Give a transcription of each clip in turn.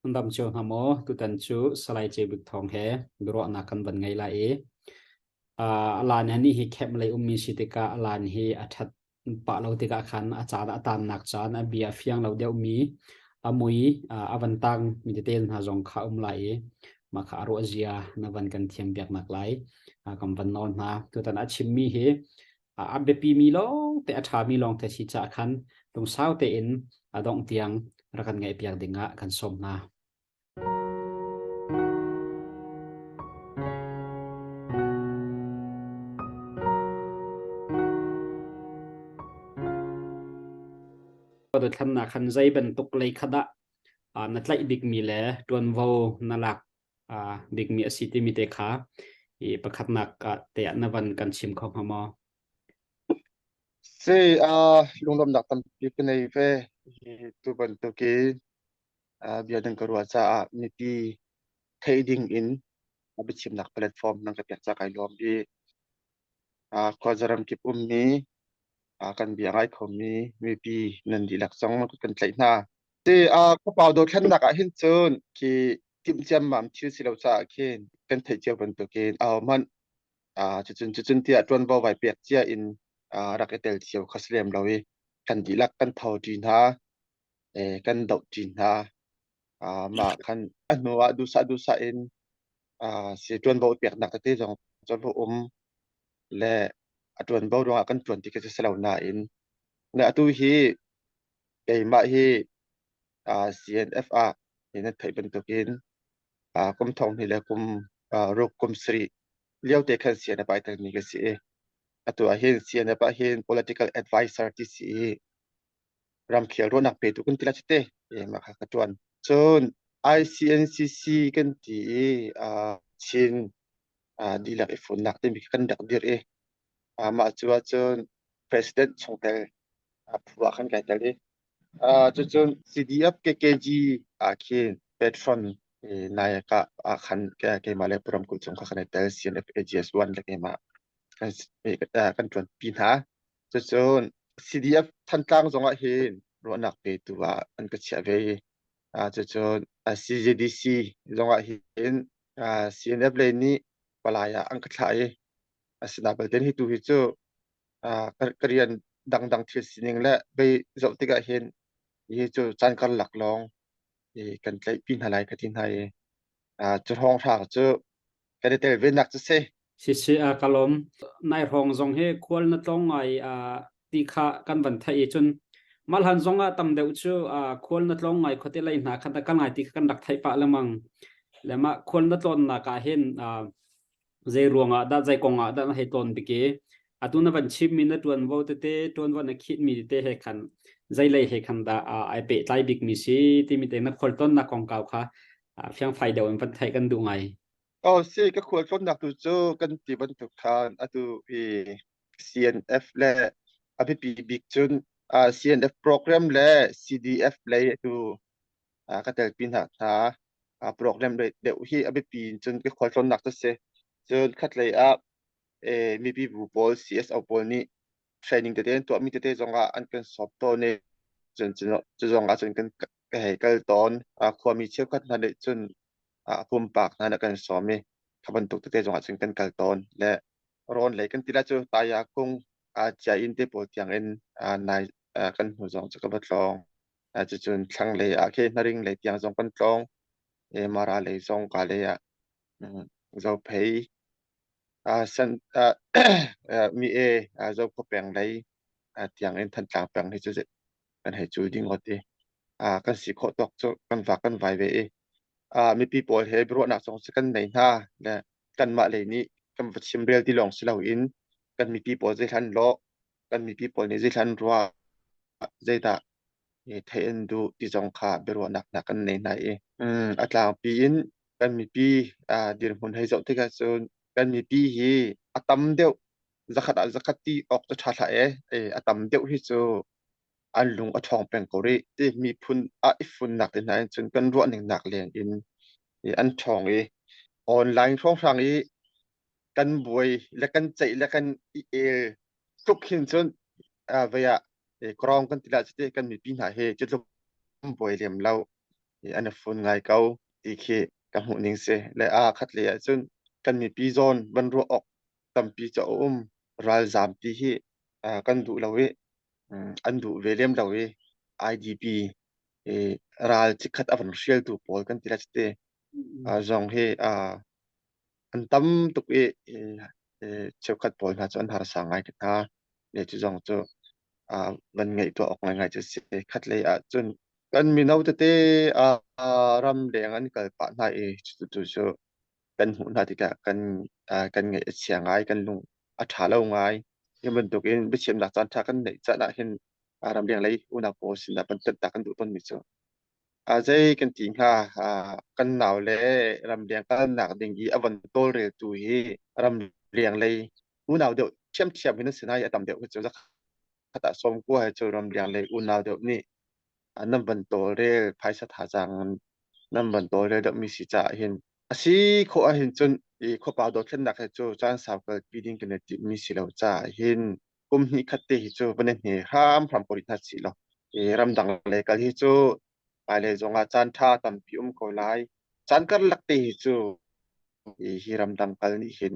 Nan dam cio hna maw? Tutan cu Salai Ceu Bik Thawng he biaruahnak kan van ngei lai i alan hi hi camp lei ummi si tikah alan hi a ṭhat pah lo tikah khan a caan a tannak caan a bia fiang lo deuhmi a mui a van tang mi tete hna zong kha um lai i mah kha a ruah zia na van kan thiam biaknak lai kan van nawl hna. Tutan a chimmi hi a biapimi lawng te a ṭhami lawng te si caah khan lungsau tein a dongh tiang rak kan ngaihpiak dingah kan sawm hna. Dothlannak khan zei bantuk lei kha dah na tlaih bikmi le ṭuanvo na lak bikmi a si timi te kha i pakhatnak ah te ah na van kan chim kho hnga maw? Si, lunglawmhnak tampi ka nei ve. Hi tu bantuk i bia nan ka ruah caah mipi theih ding in a biachimnak platform nan ka pek ca kai lawm i khuazaram kip ummi kan bia ngai khomi mipi nan dihlak zong kan tlaih hna. Si, khuapau dothlennak ah hin cun khi timh ciammam thil si lo caah khin kan theih cio bantukin ahohmanh cucun cucun tiah ṭuanvo vai pek cia in rak i tel cio kha si lem lo i kan dihlak kan tho ṭi hna, kan doh ṭi hna. Mah khan a hnu ah duhsah duhsah in si ṭuanvo peknak tete zong cu va um le a ṭuanvo ruangah kan ṭuan ti khi si lo nain le atu hi keimah hi CNF ah nan theih bantukin kum thong hnih le kum ruk kum sarih lio te khan CNF ai telmi ka si i atu ah hin CNF ah hin political advisor ti si i ramkhel ruahnak petu kan ti la te mah kha ka ṭuan. Cun ICNCC kan ti i Chin dihlak i funnak timi kan rak dirh i mah cu ahcun president chungtel phu ah khan kai tel i cucun CDF KKG ah khin patron nayaka ah khan keimah le Puram kulh chung kha kan i tel CNF AGS 1 le keimah kan ṭuan pi hna. Cucun CDF Thantlang zong ah hin ruahnak petu ah an ka chiah ve i cucun CJDC zong ah hin CNF lei nih palai ah an ka thlah i asinain balte hi tu hi cu ka rian dangdang thil sining le bei zoh tikah hin hi cu caan karlak lawng kan tlaihpi hna lai ka ti hna i cu hrawng hrang cu kan i tel ve nak cu si. Sisi a ka lawm. Nai hrawng zong hi khual na tlawng ngai ti kha kan van theih i cun malhan zong ah tam deuh cu khual na tlawng ngai khuate lei hna kha kal ngai ti kha kan rak theih pah lengmang. Le mah khual na tlawnnak ah hin zei ruangah dah zei kong ah dah na hei tlawn bik i atu na van chimmi na ṭuanvo tete ṭuanvo na khitmi tete he khan zei lei he khan dah ai pehtlai bikmi si timi te na khualtlawnnak kongkau kha fiangfai deuh in van theih kan duh ngai. Oh si ka khualtlawnnak tu cu kan ti bantuk khan atu hi CNF le a biapi bik cun CNF program le CDF lei atu ka telpi hna hna program deuh hi a biapi in cun ka khualtlawnnak cu si. Cun khatlei ah mipi bu pawl CSO pawl nih training tete an tuahmi tete zongah an kan sawm tawn i cun cu zong ah cun kan ka hei kal tawn. Khuami cheukhat hna nih cun pumpak hna nih kan sawm i kha bantuk tete zongah cun kan kal tawn. Le rawn lei kan ti lai cu taya kung cia inn te pawl tiang in nai kan hnu zong cu ka va tlawng. Cucun thlanglei ah khi Hnaring lei tiang zong kan tlawng. Mara lei zong ka lei ah Zophei san mi e Zokhua peng lei tiang in Thantlang peng hi cu kan hei cul ding ngawt i kan si khawh tawk cu kan vak kan vai ve i mipi pawl he biaruahnak zong cu kan nei hna le kanmah lei nih kan va chim rel ti lawng si loin kan mipi pawl zeihlan lawh kan mipi pawl nih zeihlan ruah zeidah theih an duh ti zong kha biaruahnak hna kan nei hna i a tlangpi in kan mipi dirhmun hei zoh tikah cun kan mipi hi a tam deuh zakhat ah zakhat ti awk cu ṭha hlah e a tam deuh hi cu an lung a ṭhawng peng ko rih ti miphun ah i funnak te hna in cun kan ruah ning nak leng in an ṭhawng i online hrawnghrang i kan buai le kan ceih le kan i el tluk hin cun vei ah krawng kan ti lah cuti kan mipi hna hi cu tluk buai lem lo. An i fun ngai ko ti khi ka hmuh ning si. Le a khat lei ahcun kan mipi zawn van ruah awk tampi cu a um. Ralzaam ti hi kan duh lo i an duh ve lem lo i IDP ral chikkhat a van hrialtu pawl kan ti lai cu zong hi an tam tuk i cheukhat pawl hna cu an harsa ngai te hna. Le cu zong cu van ngaihtuah awk ngaingai cu a si. Khatlei ah cun kan mino tete ramleng an kal pah hna i cutu cu kan hmuh hna tikah kan kan ngaih a chia ngai, kan lung a ṭha lo ngai. Hi bantukin biachimnak caan ṭha kan neih caan ah hin ramleng lei unau pawl sinah van tanhtak kan duh tawnmi cu zei kan ti hnga, kan nau le ramleng kalnak ding i a von tawlreltu hi ramleng lei unau deuh ṭhiamṭhiam hin an si hna i a tam deuh hi cu zakhat ah 90 he cu ramleng lei unau deuh nih nan van tawlrel phaisa thazaang nan van tawlrel deuhmi si caah hin a si khawh ahhin cun i khuapa dothlennak he cu caan sau kalpi ding kan i timhmi si lo caah hin kum hnih khat te hi cu van i hne hramhram ko rih hna sih law i ramdang lei kal hi cu hmailei zongah caan ṭha tampi um ko lai. Caan karlak te hi cu hi ramdang kal nih hin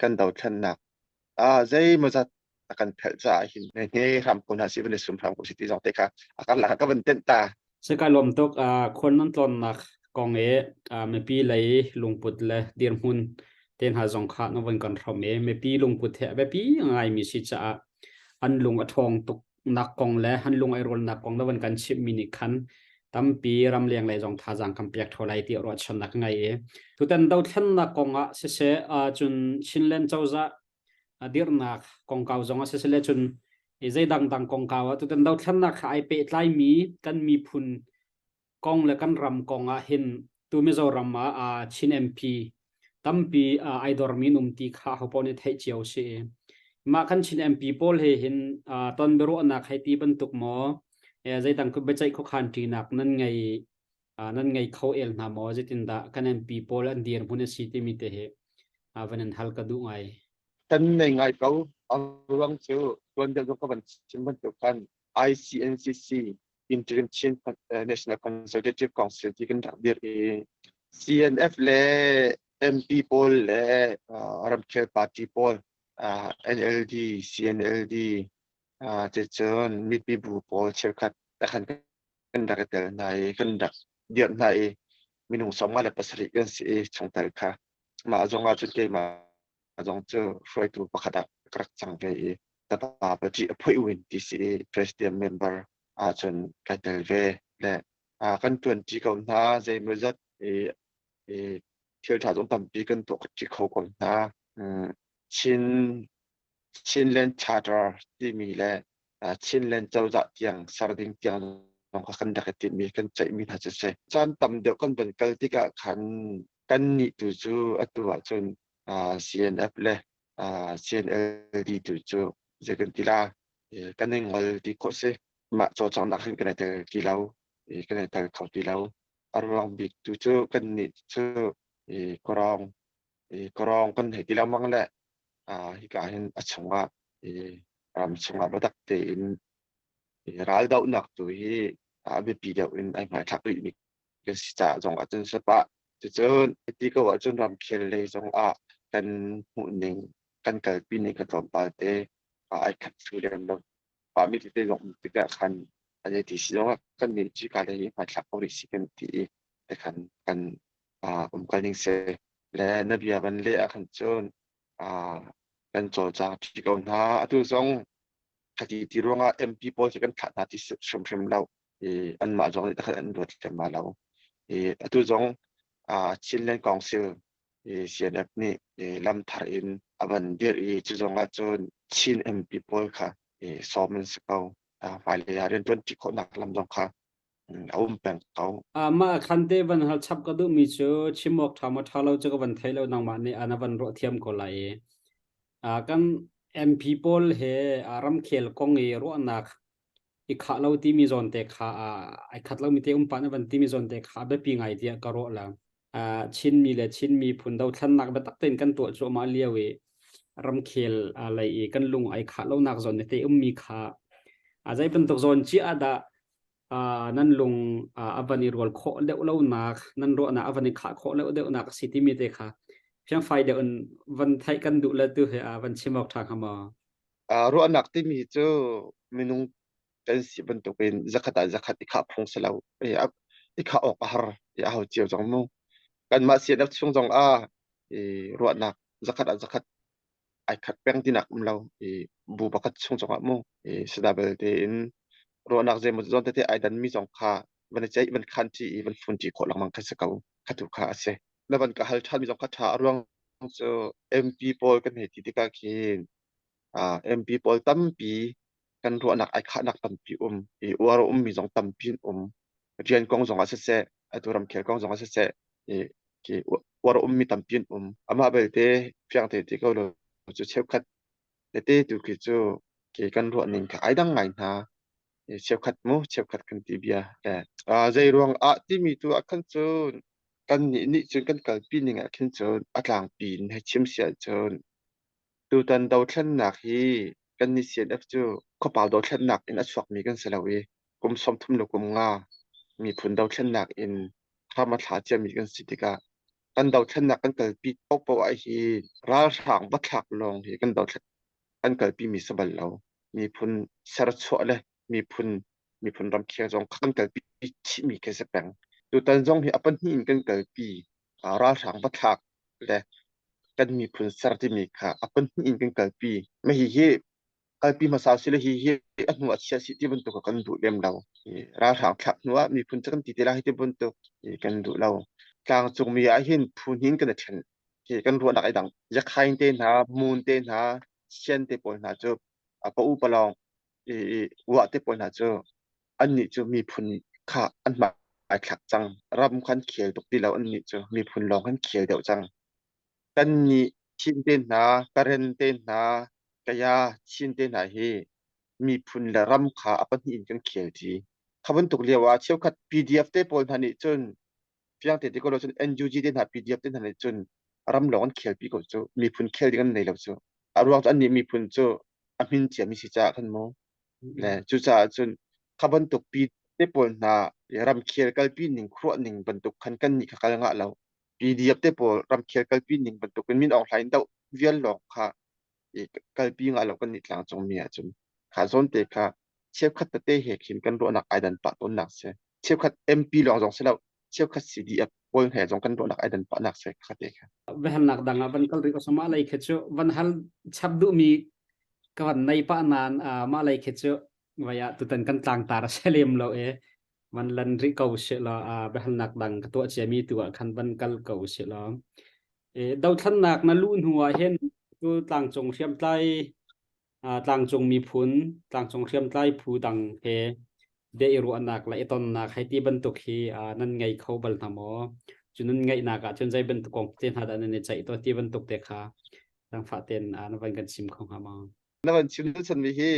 kan dothlennak zeimawzat a kan phelh caah hin hne hram ko hna sih van i sum hram ko sih ti zong te kha a karlak ah ka van tenh ta. Sika lawm tuk khual nan tlawnnak kong i mipi lei lungput le dirhmun te hna zong kha na von kan hrawm i mipi lungput he a biapi ngaimi si caah an lung a ṭhawng tuk nak kong le an lung ai rualnak kong na von kan chimhmi nih khan tampi ramleng lei zong thazaang kan pek thaw lai ti ruahchannak ka ngei i tutan dothlennak kong ah siseh cun Chinland cozah dirhnak kongkau zong ah siseh le cun zei dangdang kongkau ah tutan dothlennak kha ai pehtlaimi kan miphun kong le kan ram kong ah hin tu Mizoram ah Chin MP tampi ai dormi an um ti kha hopaoh nih theih cio si. Mah kan Chin MP pawl he hin ton biaruahnak hei ti bantuk maw zeidang biaceih khuakhan ṭinak nan ngei nan ngei kho el hna maw zeitindah kan MP pawl an dirhmun a si timi te hi van in hal ka duh ngai. Kan nei ngai ko. A ruang cu tuan deuh ka van chim bantuk khan ICNCC Interim Chin National Consultative Council ti kan rak dirh i CNF le MP pawl le ramkhel party pawl NLD, CNLD ticun mipi bu pawl cheukhat khan kan rak i tel hna i kan rak dirh hna i minung 57 kan si i chungtel kha mah zong ah cun keimah zong cu hruaitu pakhat ah ka rak cang ve i tapa pati a phoih win ti si i president member ahcun kai tel ve le kan ṭuanṭi ko hna zeimawzat i i thil ṭha zong tampi kan tuah ṭi kho ko hna. Chin Chinland Charter timi le Chinland cozah tiang ser ding tiang zong kha kan rak i timhmi kan ceihmi hna cu si. Caan tam deuh kan van kal tikah khan kannih tu cu atu ahcun CNF le CNLD tu cu zei kan ti la kan i ngol ti khawh si. Mah cawlcanghnak hin kan i tel ti lo, kan i tel kho ti lo. A ruang bik tu cu kannih cu kawrong kawrong kan hei ti lengmang le hika hin a chungah ram chungah biatak tein raldohnak tu hi a biapi deuh in ai hmaithlak rihmi kan si caah zong ah cun sapa cucun ti ko ahcun ramkhel lei zong ah kan hmuhning kan kalpi ning ka tlawmpal te ai khat thlu lem lo pahmi tete zong um tikah khan an ti si zong ah kan nih cika lei hi hmaithlak ko rih si kan ti i te khan kan umkal ning si le na bia van leh ah khan cun kan cawlcang ṭi ko hna atu zong khati ti ruangah MP pawl khi kan thlah hna ti hrimhrim lo i anmah zong nih takhat an ruat lem lo i atu zong Chinland Council CNF nih lam thar in a van dirh i cu zong ah cun Chin MP pawl kha sawm an si ko hmailei ah rianṭuan ṭi khawhnak lam zong kha a um peng ko. Mah khan te van hal chap ka duhmi cu chim awk ṭha maw ṭha lo cu ka van thei lo nangmah nih ana van ruah thiam ko lai i kan MP pawl he ramkhel kong i ruahnak i khah lo timi zawn te kha ai khat lomi te um pa na van timi zawn te kha biapi ngai tiah ka ruah la. Chinmi le Chin miphun dothlennak biatak tein kan tuah cuahmah lio i ramkhel lei i kan lung ai khah lonak zawn te ummi kha zei bantuk zawn cia ah dah. Nan lung a van i rual khawh deuh lonak, nan ruahnak a van i khah khawh deuh deuhnak a si timi te kha fiangfai deuh in van theih kan duh le tu he van chim awk ṭha hnga maw? Ruahnak timi cu minung kan si bantukin zakhat ah zakhat i khah phung si lo. I khah awk a har i a hau cio zong mu. Kanmah sianak chung zong ah i ruahnak zakhat ah zakhat ai khat peng tinak um lo i bu pakhat chung zongah mu i sada belte in ruahnak zeimaw zawn tete ai dan mi zong kha van i ceih van khan ṭi i van fun ṭi khawh lengmang kha si ko kha tu kha a si. Na van ka hal ṭhan mi zong kha ṭha a ruang cu MP pawl kan hei ti tikah khin MP pawl tampi kan ruahnak ai khahnak tampi um i uar a ummi zong tampi an um. Rian kong zong ah siseh, atu ramkhel kong zong ah siseh, i khi uar a ummi tampi an um. Amah belte fiang te ti ko lo cu cheukhat tete tu khi cu khi kan ruah ning kha ai dang ngai hna. I cheukhat mu cheukhat kan ti bia. Zei ruang ah timi tu ah khan cun kan nih nih cun kan kalpi ning ah khin cun a tlangpi in hei chim si ahcun tutan dothlennak hi kannih CNF cu khuapau dothlennak in a chuakmi kan si lo i kum 30 le kum nga miphun dothlennak in hram a thla ciami kan si tikah kan dothlennak kan kalpi paohpaoh ah hi ralhrang va thlak lawng hi kan dothlen kan kalpi mi si bal lo. Miphun serchuah le miphun miphun ramkhel zong kha kan kalpi chihmi khi si peng. Tutan zong hi a pahnih in kan kalpi. Ralhrang va thlak le kan miphun ser timi kha a pahnih in kan kalpi. Mah hihi kalpi hmasa si le hihi a hnu ah chia si ti bantuk kan duh lem lo. Ralhrang thlak hnu ah miphun cu kan ti te lai ti bantuk kan duh lo. Tlangcung mi ah hin phu hnin kan i ṭhen. Hi kan ruahnak ai dang. Yakhain te hna, Mun te hna, Sian te pawl hna cu pa u palawng i uah te pawl hna cu annih cu miphun kha an hmaithlak cang. Ram khan khel tuk ti lo annih cu miphun lawng kan khel deuh cang. Kannih Chin te hna, Karen te hna, Kaya Chin te hna hi miphun le ram kha a pahnih in kan khel ṭi. Kha bantuk lio ah cheukhat PDF te pawl hna nih cun fiang te ti ko lo cun NUG te hna PDF te hna nih cun ram lawng an khelpi ko cu miphun khel ding an nei lo cu. A ruang cu annih miphun cu a hmin ciami si caah khan mu. Le cucaah cun kha bantuk pi te pawl hna ramkhel kalpi ning khuaruah ning bantuk khan kan nih kha kal ngah lo. PDF te pawl ramkhel kalpi ning bantuk in Min Aung Hlaing doh vial lawng kha i kalpi ngah lo kan nih tlangcung mi ahcun kha zawn te kha cheukhat tete he khin kan ruahnak ai dan pah tawnnak si. Cheukhat MP lawng zong si lo, cheukhat CDF pawl he zong kan ruahnak ai dan pahnak si kha te kha. Biahalnak dang ah van kal rih ko mah lei khi cu van hal chap duhmi ka van nei pah nain mah lei khi cu vai ah tutan kan tlangtar a si lem lo e van lan rih ko sih law biahalnak dang ka tuah ciami tu ah khan van kal ko sih law e dothlannak na luh hnu ah hin tu tlangcung hriamtlai tlangcung miphun tlangcung hriamtlai phu dang he bia i ruahnak le i tonnak hei ti bantuk hi nan ngei kho bal hna maw? Cu nan ngeihnak ah cun zei bantuk kong te hna dah nan i ceih to ti bantuk te kha zangfah tein na van kan chim kho hnga maw? Na van chim chanmi hi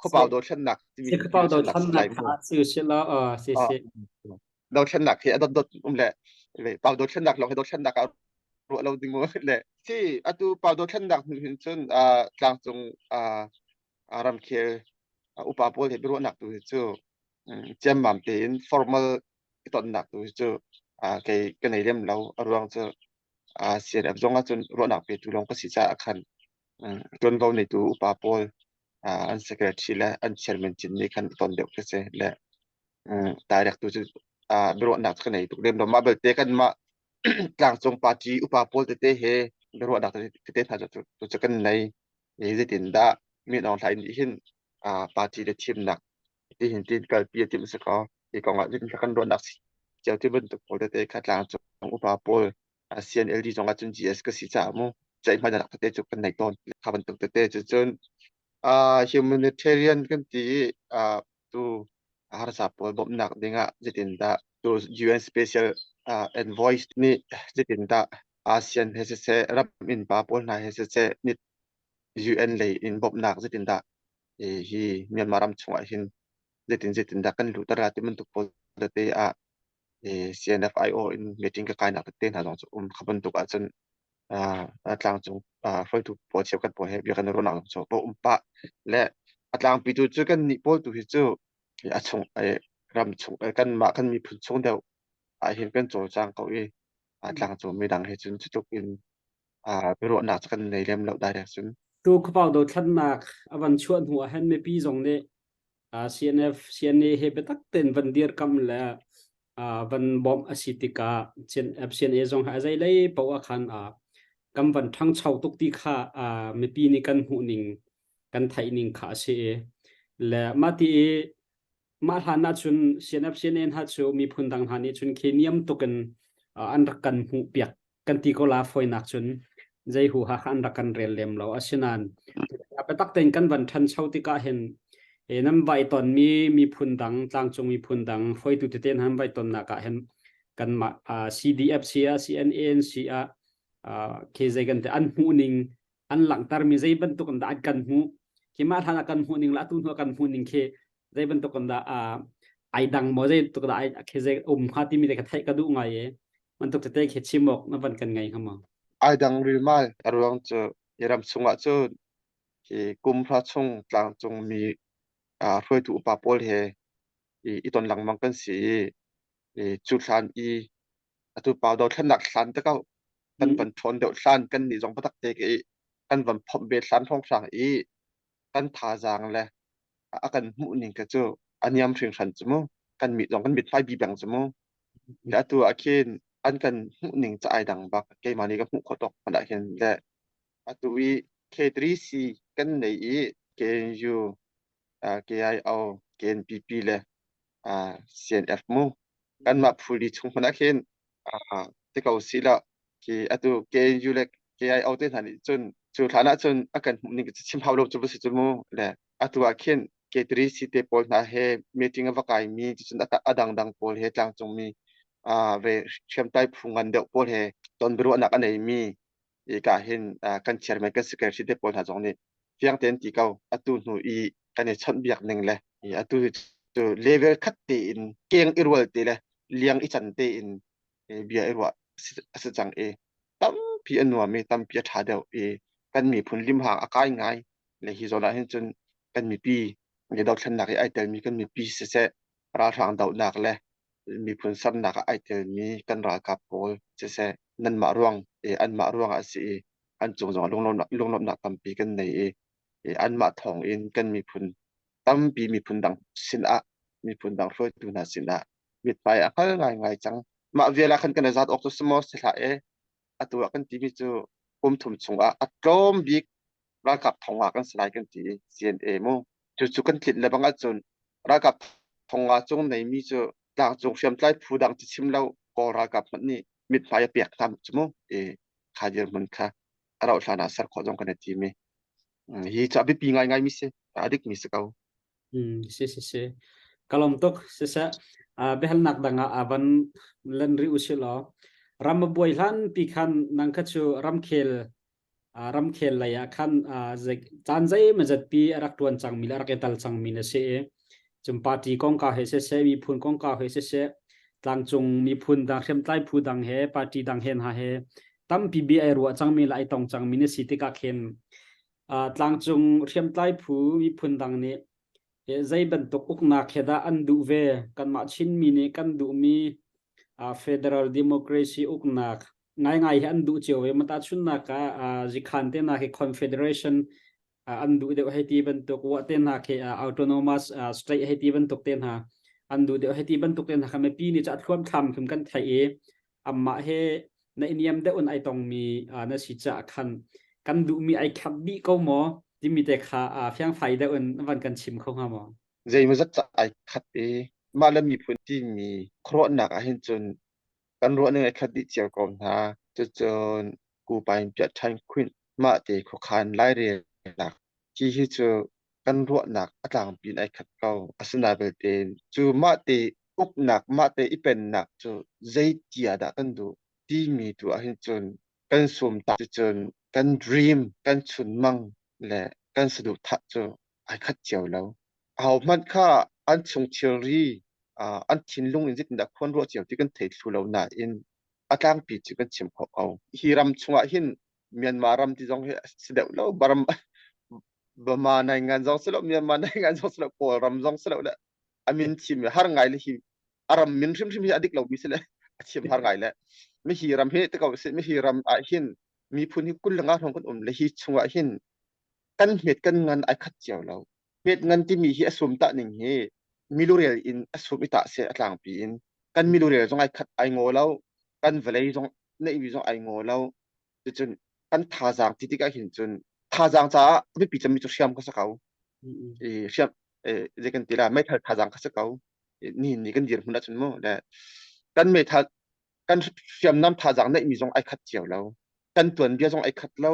khuapau dothlennak timi khuapau dothlennak kha si si law si si dothlennak hi a dot dot um le pau dothlennak lawng hi dothlennak ah ruah lo ding mu le si atu pau dothlennak hnu hin cun tlangcung ramkhel upa pawl he biaruahnak tu hi cu ciammam tein formal i tonnak tu hi cu kei ka nei lem lo. A ruang cu CNF zong ahcun ruahnak petu lawng ka si caah khan ṭuanvo neitu upa pawl an secretary le an chairman chin nih khan ton deuh khi si le direct tu cu biaruahnak cu ka nei tuk lem lo. Mah belte kanmah tlangcung party upa pawl tete he biaruahnak tete hna cu cu kan nei. Zeitindah Min Aung Hlaing nih hin party le thimnak ti hin tin kalpi a timh si kaw hi kong ah kan ruahnak cio ti bantuk pawl tete kha tlangcung upa pawl CNLD zong ah cun GS ka si caah mu ceihmainak tete cu kan nei tawn kha bantuk tete cu cun humanitarian kan ti i tu harsa pawl bawmhnak dingah zeitindah tu UN special envoy nih zeitindah ASEAN he siseh ram innpa pawl hna he siseh UN lei in bawmhnak zeitindah hi Myanmar ram chungah hin zeitindah kan luhter la ti bantuk pawl tete ah CNFIO in meeting ka kainak tete hna zong cu um kha bantuk ahcun tlangcung hruaitu pawl cheukhat pawl he bia kan i ruahnak zong cu um pah le a tlangpi tu cu kan nih pawl tu hi cu a chung. Ram chung kanmah kan miphun chung deuh ahhin kan cawlcang ko i tlangcung mi dang he cun cutluk in biaruahnak cu kan nei lem lo direct cun. Tu khuapau dothlatnak a van chuah hnu ah hin mipi zong nih CNF, CNA he biatak tein van dirkamh le van bawmh a si tikah CNF, CNA zong hi a zeilei paoh ah khan kan van ṭhangcho tuk ti kha mipi nih kan hmuh ning kan theih ning kha a si i le mah ti i mah hlan ahcun CNF CNA hna cu miphun dang hna nih cun khi niam tuk in an rak kan hmuh piak kan ti ko la fawinak cun zei huha kha an rak kan rel lem lo. Asinain biatak tein kan van ṭhancho tikah hin nan vai tonmi miphun dang tlangcung miphun dang hruaitu tete hna nan vai tonnak ah hin kanmah CDF si ah CNA si ah khi zei kan ti an hmuh ning an langhtermi zei bantuk in dah an kan hmuh khi mah hlan ah kan hmuh ning le atu hnu ah kan hmuh ning khi zei bantuk in dah ai dang maw zei bantuk dah ai khi zei um hnga timi te kha theih ka duh ngai i bantuk tete khi chim awk na van kan ngei hnga maw? Ai dang rilmal. A ruang cu hi ram chungah cun hi kum hra chung tlangcung mi hruaitu upa pawl he i ton lengmang kan si i cu hlan i atu pau dothlennak hlan te ko kan van ṭhawn deuh hlan kan nih zong biatak te ke i kan van phomh ve hlan hrawnghrang i kan thazaang le a kan hmuh ning ka cu a niam hringhran cu mu kan mit zong kan mit hmai bi bang cu mu. Le atu ah khin an kan hmuh ning ca ai dang bak keimah nih ka hmuh khawh tawk hmanh ah hin. Le atu i K3C kan nei i KNU, KIO, KNPP le CNF mu kanmah phuli chung hmanh ah khin ti ko si la khi atu KNU le KIO te hna nih cun cu hlan ah cun a kan hmuh ning chim hau lo cu va si cu mu. Le atu ah khin K3C te pawl hna he meeting a va kai mi cun a dangdang pawl he tlangcung mi ve hriamtlai phu ngan deuh pawl he ton biaruahnak a nei mi ka hin kan chairman kan secretary te pawl hna zong nih fiang tein ti ko atu hnu i kan i chawnh biak ning le atu cu level khat tein keng i rual te le liang i can tein bia i ruah a si cang i tampi a nuam i tampi a ṭha deuh i kan miphun limhang a kai ngai. Le hi zawn ah hin cun kan mipi dothlennak i ai telmi kan mipi siseh, ralhrang dohnak le miphun sernak ah ai telmi kan ralkap pawl siseh, nanmah ruang i anmah ruang ah a si i an cung zong lunglawmhnak tampi kan nei i anmah thawng in kan miphun tampi miphun dang sinah, miphun dang hruaitu hna sinah mithmai a hngal ngaingai cang. Mah vial ah khan kan i zat awk cu si maw si hlah e. Atu ah kan timi cu kum thum chungah a tlawm bik ralkap thong ah kan si lai kan ti i CNA mu. Cucu kan tlinh le bang ahcun ralkap thong nga cung neimi cu tlangcung hriamtlai phu dang ci chim lo Kawl ralkap hmanh nih mithmai a pek hna cu mu. I kha dirhmun kha a rauh hlan ah ser khawh zong kan i tim i hi cu a biapi ngaingai mi si, a dik mi si ko. Si si si. Ka lawm tuk. Siseh, biahalnak dang ah van len rih usih law ram a buai hlan pi khan nang kha cu ramkhel ramkhel lei ah khan caan zeimawzat pi a rak ṭuan cangmi le a rak i tal cangmi na si i cun party kongkau he siseh, miphun kongkau he siseh, tlangcung miphun dang hriamtlai phu dang he party dang he hna he tampi bia ai ruah cangmi le ai tong cangmi na si tikah khin tlangcung hriamtlai phu miphun dang nih zei bantuk uknak he dah an duh ve? Kanmah Chinmi nih kan duhmi federal democracy uknak ngaingai hi an duh cio ve. Matahchunnak ah zikhan te hna khi confederation an duh deuh hei ti bantuk, wa te hna khi autonomous state hei ti bantuk te hna an duh deuh hei ti bantuk te hna kha mipi nih cu a thluamthlam khim kan theih i amah he na niam deuh in ai tongmi na si caah khan kan duhmi ai khat dih ko maw timi te kha fiangfai deuh in van kan chim kho hnga maw? Zeimawzat ca ai khat i mah le miphun timi khuaruahnak ah hin cun kan ruahning ai khat dih cio ko hna. Cucun Kupain piah ṭhan khuinh mah te khuakhan lairelnak hi hi cu kan ruahnak a tlangpi in ai khat ko. Asinain belte cu mah te uknak, mah te i pennak cu zeitia dah kan duh timi tu ah hin cun kan sum tak cucun kan dream, kan chunmang le kan saduhthah cu ai khat cio lo. Ahohmanh kha an chung thilri, an thinlung in zeitindah khuan ruah cio ti kan thei thlu lo nain a tlangpi cu kan chim khawh ko. Hi ram chungah hin Myanmar ram ti zong hi si deuh lo. Baram Bama nai ngan zong si lo, Myanmar nai ngan zong si lo, Kawl ram zong si lo le. A min chim har ngai le hi a ram min hrimhrim hi a dik lomi si le a chim har ngai le mi hi ram hi te ko si mi hi ram ah hin miphun hi 25 hrawng kan um le hi chungah hin kan hmet kan ngan ai khat cio lo. Hmet ngan timi hi a sum tah ning hi milurel in a sum i tah se a tlangpi in kan milurel zong ai khat ai ngaw lo kan vawlei zong neihmi zong ai ngaw lo. Cucun kan thazaang ti tikah hin cun thazaang caah a biapi cemmi cu hriam kha si ko. I hriam zei kan ti la meithal thazaang kha si ko. Nihin ni kan dirhmun ahcun mu le kan meithal kan hriamnam thazaang neihmi zong ai khat cio lo. Kan tuanbia zong ai khat lo.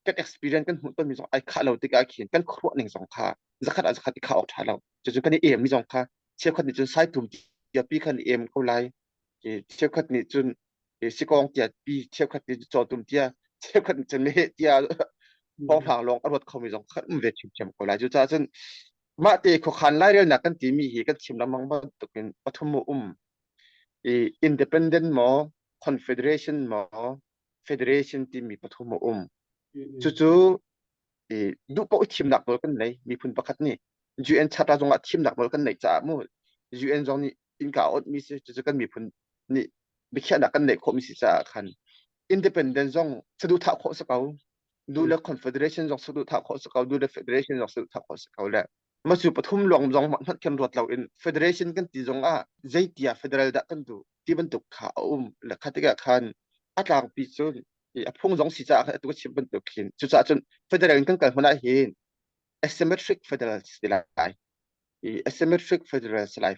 Kan experience kan hmuh tonmi zong ai khah lo tikah khin kan khuaruah ning zong kha zakhat ah zakhat i khah awk ṭha lo. Cucun kan i em mi zong kha cheukhat nih cun saitum tiapi khan i em ko lai. Cheukhat nih cun sikawng tia pi cheukhat nih cawtum tia cheukhat nih cun meheh tia thawnghrang lawng a ruat khomi zong kha um ve ṭhiamṭhiam ko lai. Cucaah cun mah te khuakhan lairelnak kan timi hi kan chim lengmang bantukin pathum a um. I independent maw, confederation maw, federation timi pathum a um. Cucu i duh paoh i thimnak nawl kan nei miphun pakhat nih UN Charter zongah thimnak nawl kan neih caah mu UN zong nih innka a awnh mi si cucu kan miphun nih biakhiahnak kan neih khawh mi si caah khan independent zong saduhthah khawh si ko du le confederation zong saduhthah khawh si ko du le federation zong saduhthah khawh si ko le macu pathum lawng zong hmanh khin ruat lo in federation kan ti zong ah zeitia federal dah kan duh ti bantuk kha a um le kha tikah khan a tlangpi cun a phung zong si caah atu ka chim bantuk khin cucaah cun federal in kan kal hmun ah hin asymmetric federal si lai. I asymmetric federal si lai.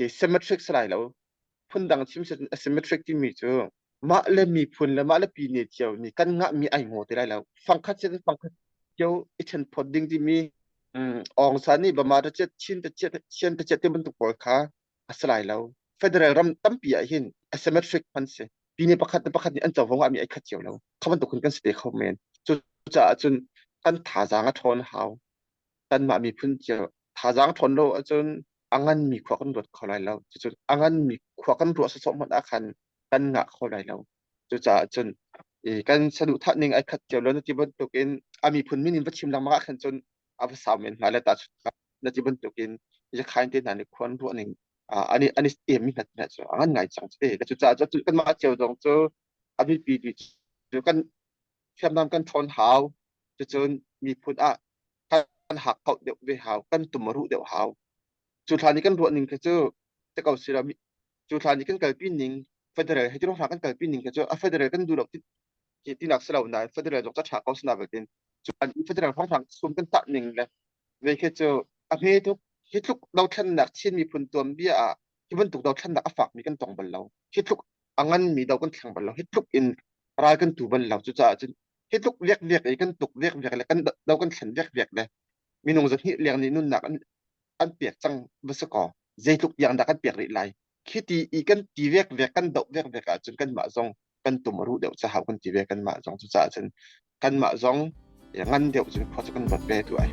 I symmetric si lai lo. Phundang chim si asymmetric timi cu mah le miphun le mah le pine cio nih kan ngahmi ai ngaw ti lai lo. Fangkhat si fangkhat cio i ṭhen phawt ding timi Aung San nih Bama ta chiat Chin ta chiat Sian ta chiat ti bantuk pawl kha a si lai lo. Federal ram tampi ah hin asymmetric hman si. Pine pakhat le pakhat nih an covo ngahmi ai khat cio lo. Kha bantuk hin kan si te kho men. Cucaah cun kan thazaang a ṭhawn hau. Kanmah miphun cio thazaang ṭhawn lo ahcun a nganmi khua kan ruat kho lai lo. Cucun a nganmi khua kan ruah sawsawh hmanh ah khan kan ngah kho lai lo. Cucaah cun kan saduhthah ning ai khat cio lo na ti bantukin a miphun min in va chim lengmang ah khan cun a va sau men hnga le tahchunhnak na ti bantukin Yakhain te hna nih khua an ruah ning an i an i emmi hna hna cu a ngan ngai cang te. Cucaah cun kanmah cio zong cu a biapi bi cu kan hriamnam kan ṭhawn hau. Cucun miphun ah kan hak kauh deuh ve hau, kan tum a ruh deuh hau. Cu thla nih kan ruah ning kha cu te ko si lo cu thla nih kan kalpi ning federal he ti kan kalpi ning kha cu a federal kan duh lo ti tinak si lo nain federal zong ca ṭha ko si na beltin cu an federal hrawnghrang sum kan tah ning le ve khi cu a hme tuk. Hi tluk dothlennak Chin miphun tuanbia ah hi bantuk dothlennak a fakmi kan tong bal lo. Hi tluk a nganmi do kan thleng bal lo. Hi tluk in ral kan tu bal lo. Cucaah cun hi tluk vek vek i kan tuk vek vek le kan do kan thlen vek vek le minung 200 leng nih nunnak an an pek cang va si kaw zeitluk tiang dah kan pek rih lai khi ti i kan ti vek vek kan doh vek vek ahcun kanmah zong kan tum a ruh deuh cahau kan ti ve kanmah zong. Cucaah cun kanmah zong ngan deuh cun khua cu kan ruat ve tu ai.